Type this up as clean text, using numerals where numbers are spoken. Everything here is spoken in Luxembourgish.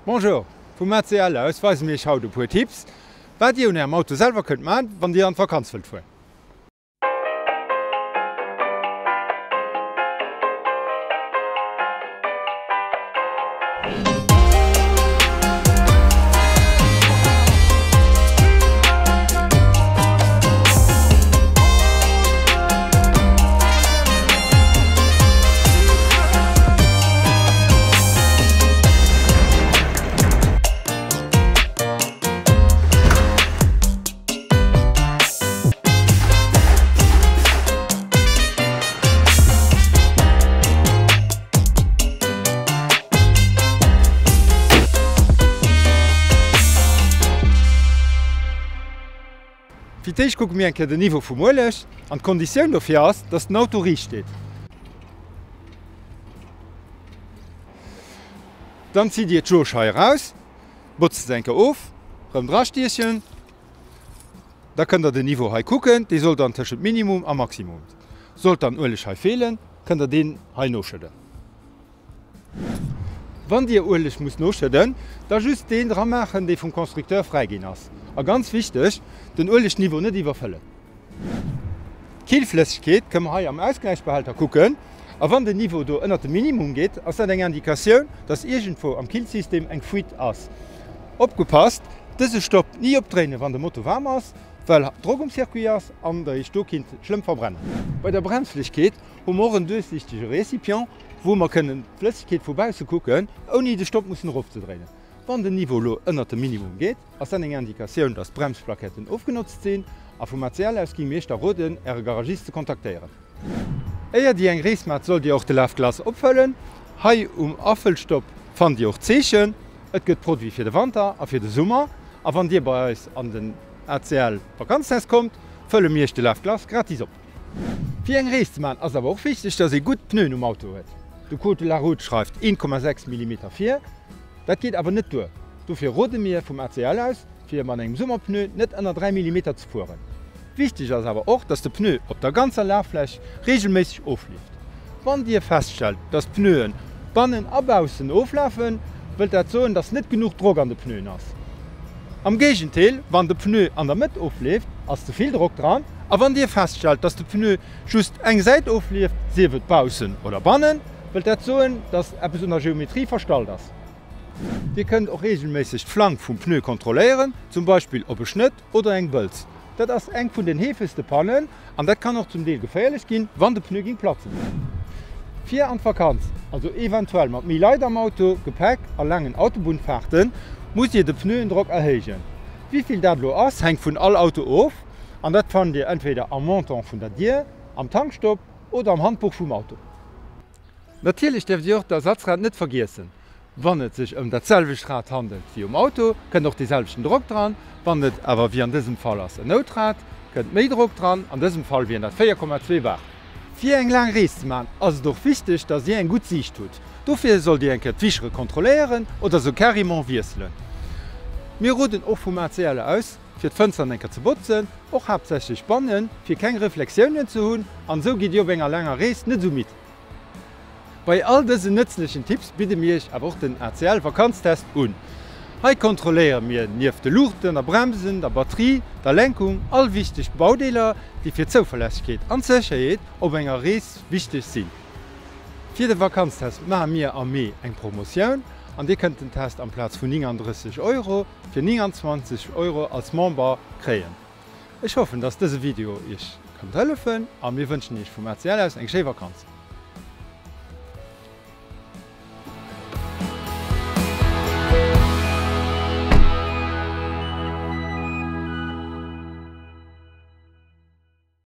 Bonjour, vum ACL aus weise mir iech haut e puer Tipps, wat dir un ärem Auto selwer kënnt man, wann dir an d'Vakanz wëllt fueren. Fir d'éischt kucke mir eng Kéier den Niveau vum Ueleg an. D'Konditioun dofir ass, dass den Auto riicht steet. Dann zitt Dir d'Jauge hei eraus, botzt se eng Kéier of, rëm drastiechen. Da kënnt Der den Niveau hei kucken, dee soll dann tëschent Minimum a Maximum. Sollt dann Ueleg hei feelen, kënnt Der deen hei noschëdden. Wann Dir Ueleg musst noschëdden, da just deen dra maachen, dee vum Constructeur fräiginn ass. A ganz wichteg, den Uelegniveau net iwwerfëllen. D'Killflëssegkeet kënne mer hei am Ausgläichbehälter kucken. A wann den Niveau do ënnert de Minimum geet, ass dat eng Indikatioun, dass iergendwou am Killsystem eng Fuite ass. Opgepasst, dëse Stopp ni opdréinen, wann de Moto waarm ass, well Drock um Circuit ass an der Iech do kinnt schlëmm verbrennen. Bei der Bremsflëssegkeet hu mer och en duerchsichtege Récipient, wou mer kënnen d'Flëssegkeet vu bausse kucken, ouni de Stopp mussen erofzedréinen. Wann den Niveau elo ënnert de Minimum geet, ass dat eng Indikatioun, dass d'Bremsplaquetten ofgenotzt sinn a vum ACL aus géinge mir Iech da roden, Äre Garagist ze kontaktéieren. Éier Dir eng Rees maacht, sollt Dir och de Lave-glace opfëllen. Hei um Afëllstopp fannt Dir och d'Zeechen. Et gëtt Produit fir de Wanter a fir de Summer. A wann Dir bei eis an den ACL Vakanztest kommt, fëlle mir Iech de Lave-glace gratis op. Fir eng Rees ze maachen ass awer och wichteg, dass ee gutt Pneuen um Auto huet. De Code de la Route schreift 1,6 Millimeter vir. Dat geet awer net duer. Dofir rode mir vum ACL aus, fir mat engem Summerpneu net ënner 3 Millimeter ze fueren. Wichteg ass awer och, dass de Pneu op der ganzer Laffläch reegelméisseg ofleeft. Wann Dir feststellt, dass d'Pneuen bannen a baussen oflafen, wëllt dat soen, dass net genuch Drock an de Pneuen ass. Am Géigendeel, wann de Pneu an der Mëtt ofleeft, ass ze vill Drock dran. A wann Dir feststellt, dass de Pneu just eng Säit ofleeft, sief et baussen oder bannen, wëllt dat soen, dass eppes un der Geometrie verstallt ass. Dir kënnt och reegelméisseg d'Flank vum Pneu kontrolléieren, zum Beispill op e Schnëtt oder eng Bëlz. Dat ass eng vun den heefegste Pannen an dat kann och zum Deel geféierlech ginn, wann de Pneu ging platzen. Fir an d'Vakanz, also eventuell mat méi Leit am Auto, Gepäck a laangen Autobunnfaarten, musst Dir de Pneuendrock erhéijen. Wéi vill dat elo ass, hänkt vun all Auto of an dat fannt Dir entweder am Montant vun der Dier, am Tankstopp oder am Handbuch vum Auto. Natierlech däerft Dir och d'Ersatzrad net vergiessen. Wann et sech ëm dat selwecht Rad handelt wéi um Auto, kënnt och dee selwechten Drock dran. Wann et awer, wéi an dësem Fall ass, en Noutrad, kënnt méi Drock dran. An dësem Fall wieren dat 4,2 Bar. Fir eng laang Rees ze maachen, ass et och wichteg, dass Dir eng gutt Siicht hutt. Dofir sollt Dir eng Kéier d'Wischere kontrolléieren oder se carrément wiesselen. Mir roden och vum ACL aus, fir d'Fënsteren eng Kéier ze botzen, och haaptsächlech bannen, fir keng Reflexiounen ze hunn, an esou gitt Dir op enger laanger Rees net esou midd. Bei all dësen nëtzlechen Tipps bidde mir Iech awer och den ACL Vakanztest un. Hei kontrolléiere mir nieft de Luuchten, der Bremsen, der Batterie, der Lenkung all wichteg Baudeeler, déi fir d'Zouverlässegkeet an d'Sécherheet op enger Rees wichteg sinn. Fir de Vakanztest maache mir am Mee eng Promotioun an Dir kënnt den Test amplaz vun 39 Euro fir 29 Euro als Member kréien. Ech hoffen dass dëse Video iech konnt hëllefen a mir wënschen iech vum ACL aus eng schéi Vakanz.